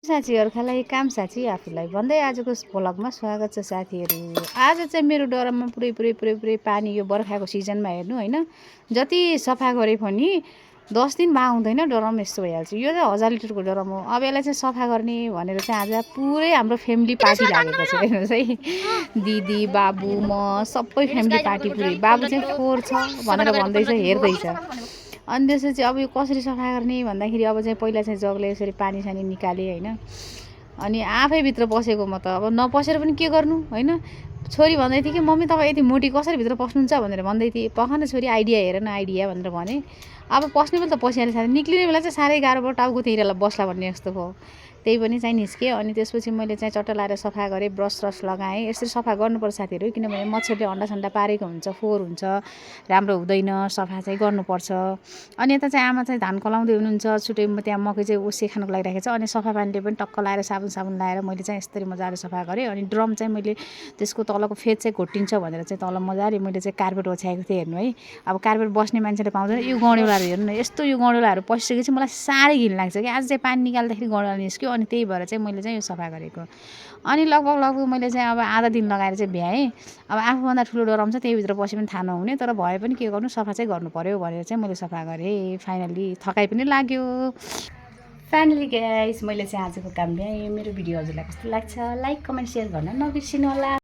साथी अर्कालाई काम साथी आफूलाई भन्दै आजको भ्लगमा स्वागत छ साथीहरू। आज चाहिँ मेरो डरममा पुरै पुरै पुरै पुरै पानी यो बर्खाको सिजनमा हेर्नु होइन जति सफा गरे पनि 10 दिनमा आउँदैन डरम यस्तो भइहाल्छ। यो चाहिँ 1000 लिटरको डरम हो। अब यसलाई चाहिँ सफा गर्ने भनेर चाहिँ आज पुरै हाम्रो फ्यामिली पार्टी लागेको छ। हेर्नुहोस् है, दिदी बाबु म सबै फ्यामिली पार्टी पुरै। बाबु चाहिँ फोहोर छ भनेर भन्दैछ, हेर्दैछ। अनि त्यसपछि अब यो कसरी सफा गर्ने भन्दाखेरि अब चाहिँ पहिला चाहिँ जगले यसरी पानी सानी निकालेँ होइन। अनि आफै भित्र पसेको म त अब नपसेर पनि के गर्नु होइन। छोरी भन्दै थियो कि मम्मी तपाईँ यति मोटी कसरी भित्र पस्नुहुन्छ भनेर भन्दै थिएँ। पख न छोरी आइडिया हेर न आइडिया भनेर भने। अब पस्ने बेला त पसिहाल्यो साथै, निक्लिने बेला चाहिँ साह्रै गाह्रो भयो, टाउको तिरेर बस्ला भन्ने जस्तो भयो। त्यही पनि चाहिँ निस्केँ। अनि त्यसपछि मैले चाहिँ चट्टा लाएर सफा गरेँ, ब्रस स्रस लगाएँ। यसरी सफा गर्नुपर्छ साथीहरू, किनभने मच्छरले अन्डा सन्डा पारेको हुन्छ, फोहोर हुन्छ, राम्रो हुँदैन, सफा चाहिँ गर्नुपर्छ। अनि यता चाहिँ आमा चाहिँ धान कलाउँदै हुनुहुन्छ, छुट्टै त्यहाँ मकै चाहिँ ओसे खानुको लागि राखेको छ। अनि सफा पानीले पनि टक्क लाएर साबुन लाएर मैले चाहिँ यसरी मजाले सफा गरेँ। अनि ड्रम चाहिँ मैले त्यसको तलको फेद चाहिँ घोटिन्छ भनेर चाहिँ तल मजाले मैले चाहिँ कार्पेट ओछ्याएको थिएँ। हेर्नु है, अब कार्पेट बस्ने मान्छेले पाउँदैन। यो गौँडेउलाहरू हेर्नु न, यस्तो यो गौँडेउलाहरू पसिसकेपछि मलाई साह्रै घिन लाग्छ कि। आज चाहिँ पानी निकाल्दाखेरि गौँडेउला निस्क्यो। अनि त्यही भएर चाहिँ मैले चाहिँ यो सफा गरेको। अनि लगभग मैले चाहिँ अब आधा दिन लगाएर चाहिँ भ्याएँ। अब आफूभन्दा ठुलो डरम छ, त्यहीभित्र पसे पनि थाहा नहुने, तर भए पनि के गर्नु, सफा चाहिँ गर्नु पर्यो भनेर चाहिँ मैले सफा गरेँ। फाइनल्ली थकाइ पनि लाग्यो। फाइनली गाइस मैले चाहिँ आजको काम भ्याएँ। मेरो भिडियो हजुरलाई कस्तो लाग्छ लाइक कमेन्ट सेयर गर्न नबिर्सिनु होला।